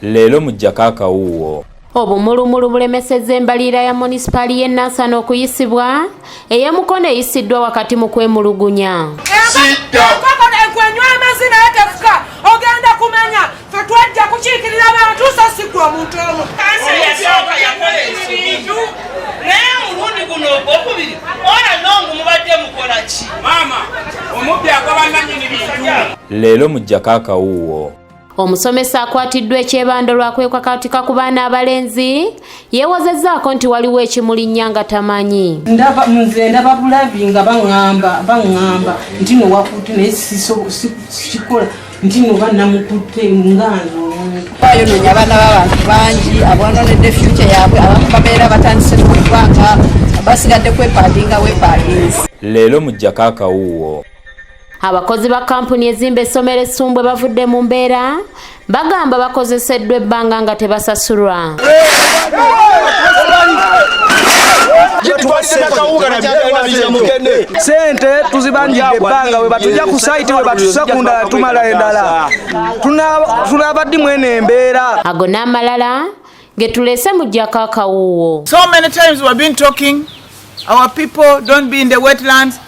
Leero muggyako akawuuwo. Obumulumulu bulemesezza embalirira ya munisipaali y'e Nansana okuyisibwa, ey'e Mukono eyisiddwa wakati mu kwemulugunya. Enkoko enywa amazzi naye tefuka. Ogenda kumanya fe twajja kukiikirira abantu, so si gwe omuntu omu. Kanso yasooka yakola ensobi, naye omulundi guno ogwokubiri ola nongu mubadde mukola ki? Maama, omubbi agoba nannyini bintu. Leero muggyako akawuuwo. Omusomesa akwatiddwa ekyebando lwa kwekwakatika ku baana abalenzi, yeewozezzaako nti waliwo ekimulinnya nga tamanyi. Ndaba nze ndaba bulabi nga baŋŋamba nti no wakutte, naye sikikola nti no banamukutte nga nze omuntu. Bayononya abaana b'abantu bangi, abononedde future yaabwe. Abamu babeera batandise n'okuba nga basigadde kwepaadinga wepaadinzi. Leero muggyako akawuuwo. Abakozi ba kampuni ezimba essomero essumbwe bavudde mu mbeera, bagamba bakozeseddwa ebbanga nga tebasasulwa. Sente tuzibanja ebbanga, we batujja ku sayiti, we batusa ku ndala, tumala endala, tunaaba ddi mwene embeera? Ago n'amalala ge tuleese muggyako akawuuwo. So many times we've been talking, our people don't be in the wetlands.